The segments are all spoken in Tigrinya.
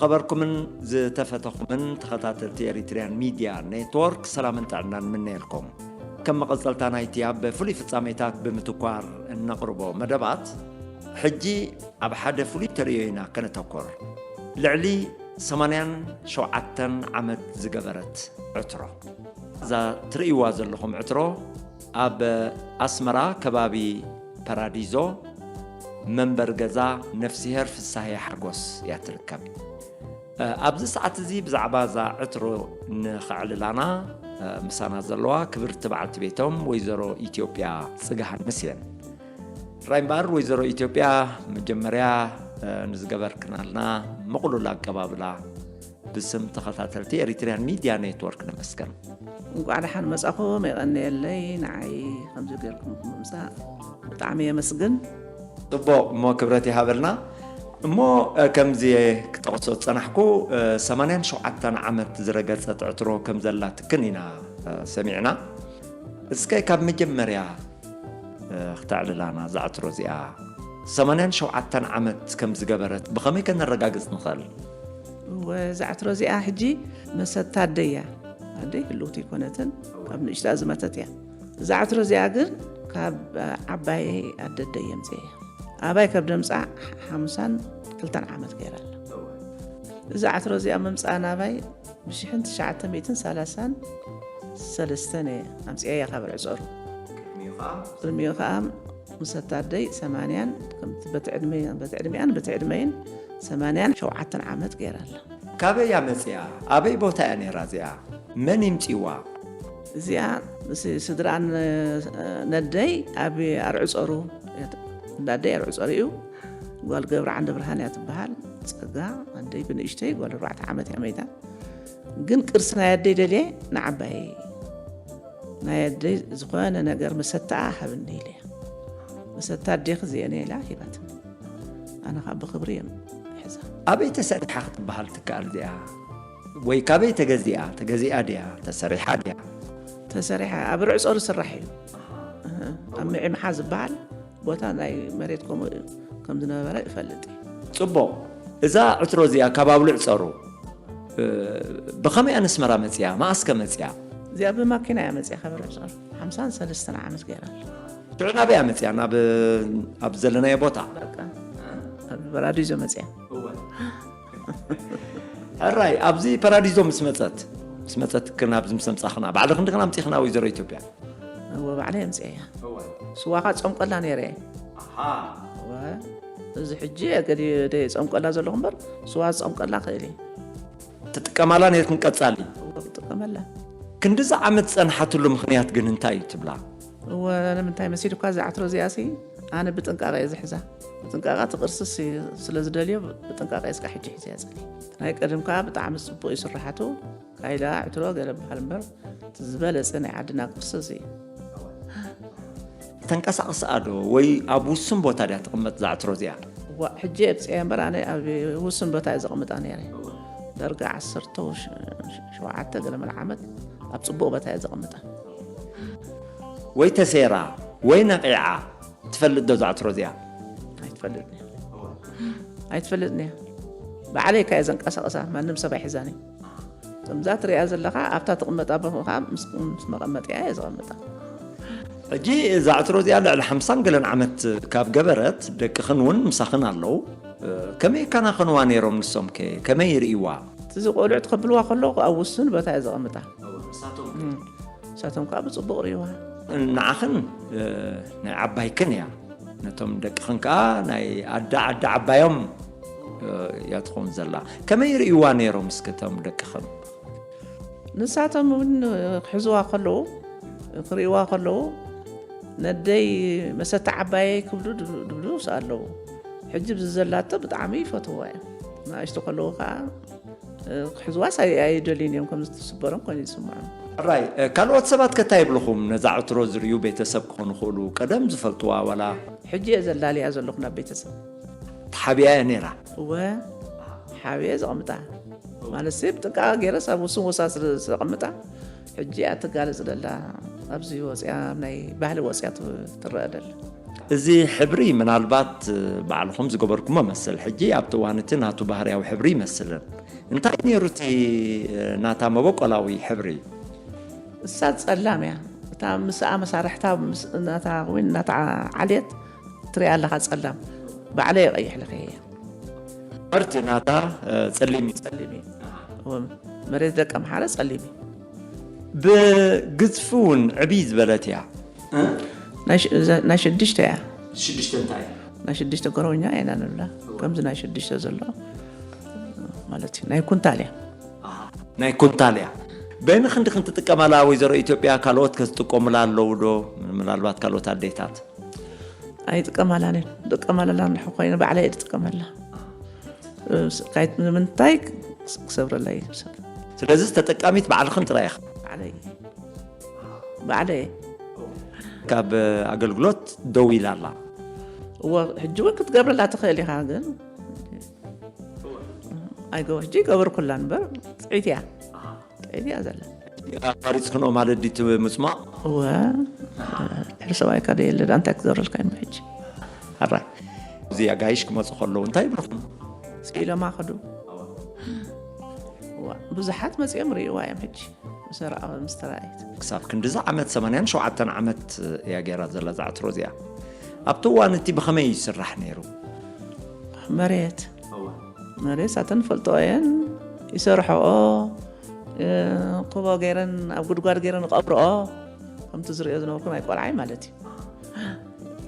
ኸበርኩምን ዝተፈተኹምን ተኸታተልቲ ኤሪትሪያን ሚድያ ኔትወርክ ሰላምን ጥዕናን ንምነየልኩም። ከም መቐጸልታ ናይቲ ኣብ ፍሉይ ፍጻሜታት ብምትኳር እነቕርቦ መደባት፣ ሕጂ ኣብ ሓደ ፍሉይ ተርእዮ ኢና ከነተኩር። ልዕሊ ሰማንያን ሸውዓተን ዓመት ዝገበረት ዕትሮ። እዛ ትርእይዋ ዘለኹም ዕትሮ ኣብ ኣስመራ ከባቢ ፓራዲዞ መንበር ገዛ ነፍስሄር ፍሳሄ ሓጎስ እያ ትርከብ። ኣብዚ ሰዓት እዚ ብዛዕባ እዛ ዕትሮ ንኸዕልላና ምሳና ዘለዋ ክብርቲ በዓልቲ ቤቶም ወይዘሮ ኢትዮጵያ ጽጋሃንስ እየን። ጥራይ እምበኣር ወይዘሮ ኢትዮጵያ፣ መጀመርያ ንዝገበርክናልና ምቕሉል ኣቀባብላ ብስም ተኸታተልቲ ኤሪትሪያን ሚድያ ኔትወርክ ነመስግን። እንቋዕ ደሓን መጻኹም፣ የቐንየለይ ንዓይ ከምዚ ጌርኩም ብምምጻእ ብጣዕሚ የመስግን። ጽቡቕ፣ እሞ ክብረት ይሃበልና። እሞ ከምዚ ክጠቕሶ ዝጸናሕኩ፣ ሰማንያን ሸውዓተን ዓመት ዝረገጸት ዕትሮ ከም ዘላትክን ኢና ሰሚዕና። እስከ ካብ መጀመርያ ክተዕልላና እዛ ዕትሮ እዚኣ ሰማንያን ሸውዓተን ዓመት ከም ዝገበረት ብኸመይ ከነረጋግጽ ንኽእል? እወ፣ እዛ ዕትሮ እዚኣ ሕጂ መሰታ ኣደይ እያ። ኣደይ ህልውቲ ኣይኮነትን፣ ካብ ንእሽታ ዝመተት እያ። እዛ ዕትሮ እዚኣ ግን ካብ ዓባየይ ኣደደይ የምፅእ እያ። ኣባይ ካብ ደምፃ ሓምሳን ክልተን ዓመት ገይራ ኣላ። እዛ ዕትሮ እዚኣ ምምፃኣ ናባይ ብሽሕን ትሽዓተ ሚእትን ሰላሳን ሰለስተን እየ ኣምፅኣያ ካብ ዕፀሩ። ቅድሚኡ ከዓ ምሰታ ኣደይ ሰማንያን፣ ከምቲ በቲ ዕድመ-፣ በቲ ዕድሚኣን በቲ ዕድመይን ሰማንያን ሸውዓተን ዓመት ገይራ ኣላ። ካበይ እያ መፅያ? ኣበይ ቦታ እያ ነይራ እዚኣ? መን ይምፅዋ? እዚኣ ምስ ስድራኣን ነደይ ኣብ ኣርዑፀሩ፣ እንዳ ኣደይ ኣርዑፀሩ እዩ። ጓል ገብረ ዓንደ ብርሃን እያ ትበሃል። ፀጋ ኣደይ ብንእሽተይ ጓል ኣርባዕተ ዓመት እያ መይታ። ግን ቅርሲ ናይ ኣደይ ደልየ ንዓባይ ናይ ኣደይ ዝኾነ ነገር መሰታኣ ሃብኒ ኢለ። መሰታ ኣዴኺ እዚአን እያ ኢላ ሂባትኒ። ኣነ ኸዓ ብኽብሪ እየ ሕዛ። ኣበይ ተሰሪሓ ክትበሃል ትከኣል እዚኣ? ወይ ካበይ ተገዚኣ? ተገዚኣ ድያ? ተሰሪሓ ድያ? ተሰሪሓ፣ ኣብ ርዕጾ ዝስራሕ እዩ። እህ፣ ኣብ ምዒምሓ ዝበሃል ቦታ ናይ መሬት ከምኡ ከም ዝነበረ እፈልጥ እየ። ጽቡቕ። እዛ ዕትሮ እዚኣ ካብ ኣብ ልዕጸሩ፣ እ፣ ብኸመይ ኣነስመራ መጽያ? መኣስከ መጽያ? እዚኣ ብማኪና እያ መጽያ ካብ ርዕጸሩ። ሓምሳን ሰለስተን ዓመት ገይራ ኣላ። ሽዑ ናበይ እያ መጽያ? ናብ፣ ኣብ ዘለናዮ ቦታ? በቃ፣ ኣብ ፓራዲዞ መጽያ። እወ። ሕራይ፣ ኣብዚ ፓራዲዞ ምስ መጸት፣ ምስ መጸት ክን ኣብዚ ምስ ኣምጻኽና፣ ባዕልኽን ድኽን ኣምጺኽና ወይዘሮ ኢትዮጵያ? እወ፣ ባዕለይ ኣምጽኤያ። እወ። ስዋኻ ጸምቀላ ነይረ። ኣሃ። እወ። እዚ ሕጂ ገሊ ደይ ጸምቀላ ዘለኹ እምበር፣ ስዋ ጸምቀላ ክእል እየ። ትጥቀማላ ነይርክን ቀጻሊ? እወ፣ ትጥቀመላ። ክንድዚ ዓመት ዝጸንሓትሉ ምኽንያት ግን እንታይ እዩ ትብላ? እወ፣ ንምንታይ መሲልኳ እዛ ዕትሮ እዚኣሲ፣ ኣነ ብጥንቃቐ እየ ዝሕዛ። ብጥንቃቐ እቲ ቅርሲ ሲ-፣ ስለ ዝደልዮ ብጥንቃቐ እየ እስካብ ሕጂ ሒዘያ ጸኒሐ። ናይ ቀደም ከኣ ብጣዕሚ ጽቡቕ እዩ ስርሓቱ። ካይላ ዕትሮ ገለ በሃል እምበር፣ እቲ ዝበለጸ ናይ ዓድና ቅርሲ እዚ እዩ። ተንቀሳቕስኣ ዶ ወይ ኣብ ውሱን ቦታ ድያ ትቕመጥ እዛ ዕትሮ እዚኣ? እዋ፣ ሕጂ የብጽኤ እምበር ኣነ ኣብ ውሱን ቦታ እየ ዘቕምጣ ነይረ። ደርጋ ዓሰርተ ሸውዓተ ገለ መለ ዓመት ኣብ ጽቡቕ ቦታ እየ ዘቕምጣ። ወይ ተሰይራ ወይ ነቒዓ ትፈልጥ ዶ እዛ ዕትሮ እዚኣ? ኣይትፈልጥን እያ። ኣይትፈልጥን እያ። ባዕለይ እካ እየ ዘንቀሳቕሳ፣ ማንም ሰብ ኣይሕዛን እዩ። ከምዛ ትሪኣ ዘለኻ ኣብታ ትቕመጣ ቦታ ምስ፣ ምስ መቐመጢኣ እየ ዘቐምጣ። ሕጂ እዛ ዕትሮ እዚኣ ልዕሊ ሓምሳን ገለን ዓመት ካብ ገበረት፣ ደቅኽን እውን ምሳኽን ኣለዉ። ከመይ ይከናኸንዋ ነይሮም ንሶም ከ? ከመይ ይርእይዋ? እቲ ቆልዑ ትኸብልዋ ከለኹ ኣብ ውሱን ቦታ እየ ዘቐምጣ። እም። ንሳቶም ከኣ ብጽቡቕ ርእይዋ። ንዓኽን፣ እ፣ ናይ ዓባይክን እያ። ነቶም ደቅኽን ከኣ ናይ ኣደ ዓዲ ዓባዮም፣ እ፣ እያ ትኸውን ዘላ። ከመይ ይርእይዋ ነይሮም እስከ እቶም ደቅኽን? ንሳቶም እውን ክሕዝዋ ከለዉ፣ ክርእይዋ ከለዉ፣ ነደይ መሰታ ዓባየይ ክብሉ ድብ-፣ ድብሉ ኣለዉ። ሕጂ ብዚ ዘላቶ ብጣዕሚ ይፈትውዋ እዮም። ንኣሽቱ ከለዉ ከኣ ክሕዝዋስ ኣይ-፣ ኣይደልዩን እዮም፣ ከም ዝትስበሮም ኮይኑ ይስምዖም። ሕራይ፣ ካልኦት ሰባት ከ እንታይ ይብልኹም? ነዛ ዕትሮ ዝርእዩ ቤተሰብ ክኾኑ ይኽእሉ፣ ቀደም ዝፈልጥዋ ዋላ? ሕጂ እየ ዘላልያ ዘለኹ ናብ ቤተሰብ። ተሓቢኣ እያ ነይራ? እወ፣ ሓቢአ ዘቐምጣ። ማለትሲ ብጥንቃቐ ገይረስ ኣብ ውሱን ቦታ ስለ ዘቐምጣ፣ ሕጂ እያ ትጋለጽ ደላ። ኣብዚ ወጽያ፣ ኣብ ናይ ባህሊ ወጽያ ት-፣ ትረአ ደላ። እዚ ሕብሪ ምናልባት ባዕልኹም ዝገበርኩሞ መስል። ሕጂ ኣብቲ እዋን እቲ ናቱ ባህርያዊ ሕብሪ ይመስልን። እንታይ ነይሩ እቲ ናታ መበቆላዊ ሕብሪ? እሳ ጸላም እያ። እታ ምስኣ መሳርሕታ ምስ ናታ ወይ ናታ ዓሌት ትሪኣ ኣለኻ ጸላም። ባዕለይ ቀይሕ ልኽየ እያ። መርቲ ናታ ጸሊም እዩ። ጸሊም እዩ። እወ፣ መሬት ደቀ ምሓረ ጸሊም እዩ። ብግዝፊ እውን ዕብይ ዝበለት እያ። ናይ ሽ- እዛ- ናይ ሽዱሽተ እያ። ሽዱሽተ እንታይ እያ? ናይ ሽዱሽተ ጎረኛ ኢና ንብላ። ከምዚ ናይ ሽዱሽተ ዘሎ ማለት እዩ። ናይ ኩንታል እያ። ናይ ኩንታል እያ። በይንኺ እንዲኺ ትጥቀማላ ወይዘሮ ኢትዮጵያ፣ ካልኦት ከ ዝጥቀሙላ ኣለዉ ዶ? ምናልባት ካልኦት ኣዴታት? ኣይጥቀማላን እየን። ጥቀማላላ እንድሕር ኮይነ ባዕለይ እየ ዝጥቀመላ። እስ- ካይ- ንምንታይ ክሰብረላ እዩ ሰብ? ስለዚ ተጠቃሚት ባዕልኽን ጥራይ ኢኻ። ባዕለይ ባዕለይ ካብ ኣገልግሎት ደው ኢላ ኣላ። እወ፣ ሕጂ እውን ክትገብረላ ትኽእል ኢኻ። ግን ኣይገ ሕጂ ይገብርኩላ እምበር ጥዒት እያ። ጥዒት እያ ዘላ። ኣቋሪፅክንኦ ማለት ድዩ እቲ ምፅማቕ? እወ፣ ድሕሪ ሰብኣይካ ደየለ ዳ እንታይ ክገብረልካ እዩ ሕጂ? ሕራይ፣ እዚ ኣጋይሽ ክመፁ ከለዉ እንታይ ይብልኹም? ስኢሎማ ከዱ። እዋ፣ ብዙሓት መፂኦም ርእይዋ እዮም። ሕጂ ምስ ረኣወ ምስ ተራእየት ክሳብ ክንድዚ ዓመት ሰማንያን ሸውዓተን ዓመት እያ ገይራ ዘላ እዛ ዕትሮ እዚኣ። ኣብቲ እዋን እቲ ብኸመይ እዩ ይስራሕ ነይሩ? መሬት መሬት ሳተን ፈልጦ እየን ይሰርሐኦ። ኩቦ ገይረን ኣብ ጉድጓድ ገይረን ይቐብርኦ። ከምቲ ዝሪኦ ዝነበርኩ ናይ ቆልዓይ ማለት እዩ።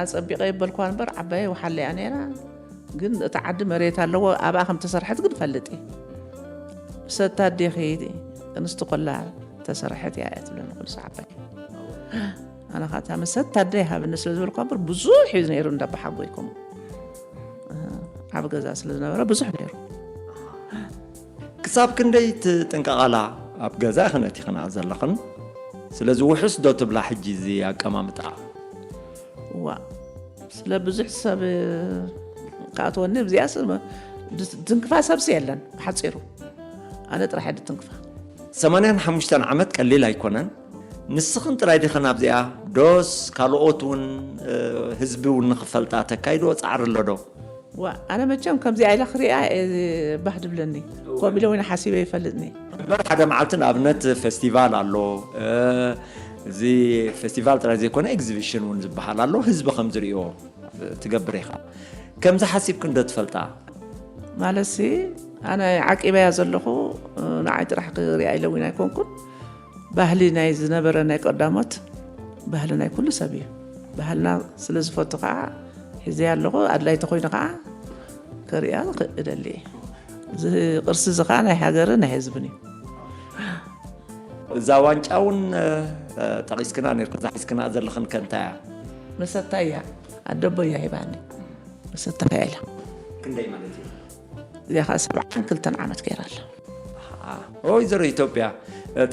ኣፀቢቐ ይበልኳ እምበር ዓባየ ወሓለ እያ ነይራ። ግን እቲ ዓዲ መሬት ኣለዎ፣ ኣብኣ ከም ተሰርሐት ግን ፈልጥ እየ። ሰታ ኣዴኺ ኣንስቲ ኮላ ተሰርሐት እያ እያ ትብለኒ ኩሉ ሰዓት ዓባይ። ኣነ ኻታ መሰት ታደ ይሃብኒ ስለ ዝበልኳ እምበር ብዙሕ እዩ ነይሩ እንዳባሓጎይኩም። ዓብ ገዛ ስለ ዝነበረ ብዙሕ ነይሩ። ክሳብ ክንደይ ትጥንቀቓላ? ኣብ ገዛ ክነቲኽና ዘለኽን። ስለዚ ውሕስ ዶ ትብላ ሕጂ እዚ ኣቀማምጣ? ዋ፣ ስለ ብዙሕ ሰብ ክኣትወኒ እዚኣ ትንክፋ ሰብሲ የለን። ብሓፂሩ ኣነ ጥራሕ ድትንክፋ። ሰማንያን ሓሙሽተን ዓመት ቀሊል ኣይኮነን። ንስኽን ጥራይ ዲኽን ኣብዚኣ ዶስ ካልኦት እውን ህዝቢ እውን ንኽፈልጣ ተካይድዎ ፃዕሪ ኣሎ ዶ? ዋ፣ ኣነ መቸም ከምዚኣ ኢለ ክሪኣ ባህ ድብለኒ። ኮሚለ እውን ሓሲበ ይፈልጥኒ። እምበር ሓደ መዓልቲ ንኣብነት ፌስቲቫል ኣሎ። እዚ ፌስቲቫል ጥራይ ዘይኮነ ኤግዚቢሽን እውን ዝበሃል ኣሎ። ህዝቢ ከም ዝሪኦ ትገብር ኢኻ። ከምዚ ሓሲብክን ዶ ትፈልጣ? ማለትሲ ኣነ ዓቂበያ ዘለኹ ንዓይ ጥራሕ ክሪኣ ኢለ እውን ኣይኮንኩን። ባህሊ ናይ ዝነበረ ናይ ቀዳሞት ባህሊ ናይ ኩሉ ሰብ እዩ። ባህልና ስለ ዝፈቱ ከዓ ሒዘያ ኣለኹ። ኣድላይ ተኮይኑ ከዓ ክሪኣ እደሊ እየ። እዚ ቅርሲ እዚ ከዓ ናይ ሃገርን ናይ ህዝብን እዩ። እዛ ዋንጫ እውን ጠቂስክና ነርክን እዛ ሒዝክና ዘለኽን ከ እንታይ እያ? መሰታ እያ። ኣደቦ እያ ሂባኒ። መሰታ እያ ኢላ። ክንደይ ማለት እዩ? እዚኣ ከዓ ሰብዓን ክልተን ዓመት ገይራ ኣላ። ወይዘሮ ኢትዮጵያ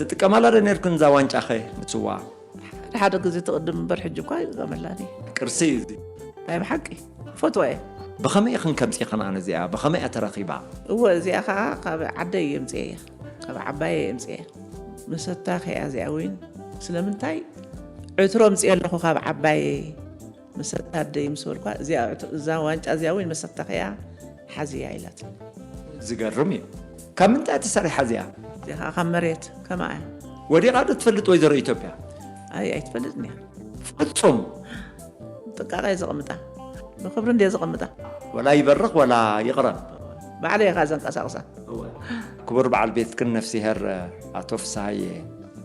ትጥቀማላ ዶ ነርክን እዛ ዋንጫ ኸ ንስዋ? ሓደ ሓደ ግዜ ትቕድም እምበር ሕጂ እኳ ይጥቀመላ እየ። ቅርሲ እዩ እዚ። ናይ ብሓቂ ፈትዋ እየ። ብኸመይ ኢኽን ከምፂኽን ኣነ እዚኣ ብኸመይ እያ ተረኺባ? እወ እዚኣ ከዓ ካብ ዓደይ እየ ምፅኤያ። ካብ ዓባየ እየ ምፅኤያ። መሰታ ከያ እዚኣ እውን ስለምንታይ ዕትሮ ምፅኤ ኣለኹ ካብ ዓባየ መሰታ ኣደይ ምስ በልኳ እዚኣ ዕትሮ- እዛ ዋንጫ እዚኣ እውን መሰታ ከያ ሓዝያ ኢላት። ዝገርም እዩ። ካብ ምንታይ ተሰሪሓ እዚኣ? እዚኣ ከዓ ካብ መሬት ከማኣ እያ። ወዲቓ ዶ ትፈልጥ ወይዘሮ ኢትዮጵያ? ኣይ ኣይትፈልጥን እያ። ፍጹም። ጥቃቃ እየ ዘቐምጣ። ብክብሪ እንድየ ዘቐምጣ። ወላ ይበርኽ ወላ ይቕረብ። ባዕለይ እየ ከዓ ዘንቀሳቕሳ። ክቡር በዓል ቤትክን ነፍሲሄር ኣቶ ፍስሃየ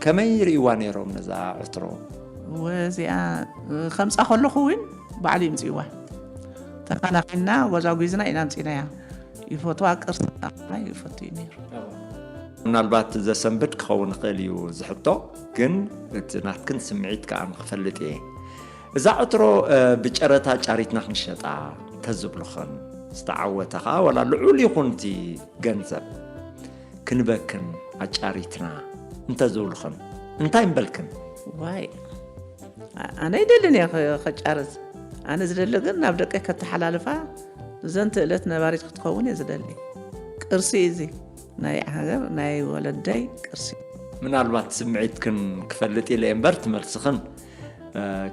ከመይ ይርእይዋ ነይሮም ነዛ ዕትሮ? ወዚኣ ከምፃ ከለኹ እውን ባዕሉ ይምፅእዋ። ተኻናኺና ጎዛጒዝና ኢና ምፂናያ። ይፈትዋ ቅርሲ ይፈቱ እዩ ነይሩ። ምናልባት ዘሰንብድ ክኸውን ይኽእል እዩ ዝሕቶ፣ ግን እቲ ናትክን ስምዒት ከዓ ንክፈልጥ እየ። እዛ ዕትሮ ብጨረታ ጫሪትና ክንሸጣ እንተዝብሉኽን ዝተዓወተ ከዓ ዋላ ልዑል ይኹን እቲ ገንዘብ ክንበክን ኣጫሪትና እንተዝብሉኽን እንታይ ምበልክን? ዋይ ኣነ ይደልን እየ ከጫርት። ኣነ ዝደሊ ግን ናብ ደቀይ ከተሓላልፋ ዘንት እለት ነባሪት ክትከውን እየ ዝደሊ። ቅርሲ እዚ ናይ ሃገር ናይ ወለደይ ቅርሲ። ምናልባት ስምዒትክን ክፈልጥ ኢለ እየ እምበር ትመልስኽን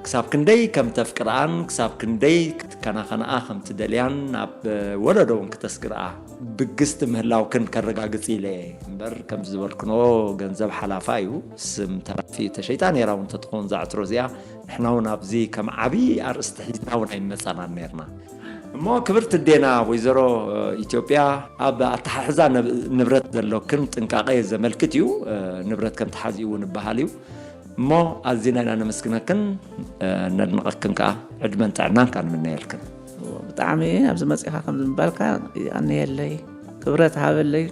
ክሳብ ክንደይ ከም ተፍቅርኣን ክሳብ ክንደይ ክትከናኸንኣ ከም ትደልያን ናብ ወለዶ እውን ክተስግርኣ ብግስቲ ምህላውክን ከረጋግጽ ኢለ እየ እምበር፣ ከምዚ ዝበልክኖ ገንዘብ ሓላፋ እዩ። ስም ተራፊ ተሸይጣ ነይራ እውን ተትኸውን ዛዕትሮ እዚኣ፣ ንሕና እውን ኣብዚ ከም ዓብዪ ኣርእስቲ ሒዝና እውን ኣይመጻናን ነይርና። እሞ ክብርቲ ዴና ወይዘሮ ኢትዮጵያ፣ ኣብ ኣተሓሕዛ ንብ- ንብረት ዘሎክን ጥንቃቄ ዘመልክት እዩ። ንብረት ከም ተሓዚ እውን ይበሃል እዩ። እሞ ኣዚና ኢና ነመስግነክን ነድንቐክን ከዓ ዕድመን ጥዕናን ከዓ ንምነየልክን። ብጣዕሚ ኣብዚ መፂኻ ከምዚ ምባልካ ይኣነየለይ፣ ክብረት ሃበለይ።